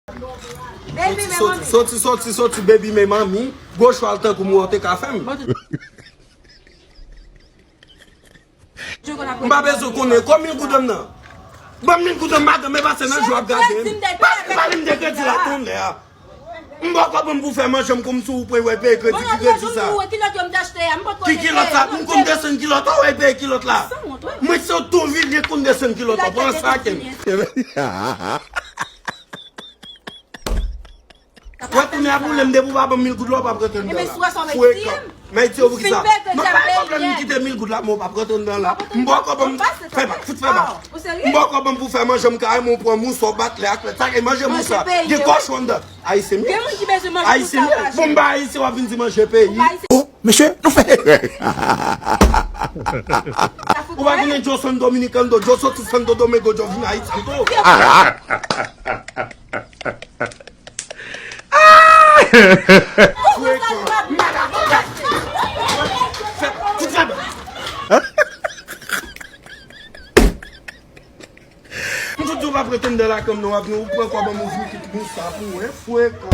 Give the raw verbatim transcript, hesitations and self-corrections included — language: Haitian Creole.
Baby, soti, men soti, mami. Soti, soti, soti, baby, men mami. Gwo chwal tankou mwen, ou te ka fè m. M pa bezwen konnen. Kòb mil goud m nan. Ban m mil goud m, madanm, e pase nan jou ap gade m. Pa, pa li m te kredi la, tonnè a. M bòkò ban m pou fè manje m kòmsi ou pran wè peye kredi, ki kredi sa? Ki kilòt sa? M konn desann kilòt ou wè peye kilòt la. Mwen se tou vilye konn desann kilòt ou. Pran sa, Ken. Wè, kounye a, pwoblèm depi w pa ban m mil goud la, w p ap rantre anndan la. Frekan. Men di yo poukisa? Non, pa gen pwoblèm, m kite mil goud la, men w p ap rantre anndan la. M bòkò ban m, fè bak, fout fè bak. M bòkò ban m pou fè manje m kare, men w pran mousa, w bat lè ak lè. Sa gen manje mousa. Gen kòchon anndan. Ayisyen m ye. Ayisyen m ye. Bon, m pa ayisyen, w ap vin di manje peyi. Oh, mesye, nou fè. Ou pa konnen Joe Santo Dominicano, Joe soti Santo Domingo, Joe vin Ayiti tou. Frekan. Malad. Fè, fout fè bak. M fout di w pa prete m nan lakay m non, w ap vin, ou pran kòb an, m ouvri tout mousa pou ou, frekan.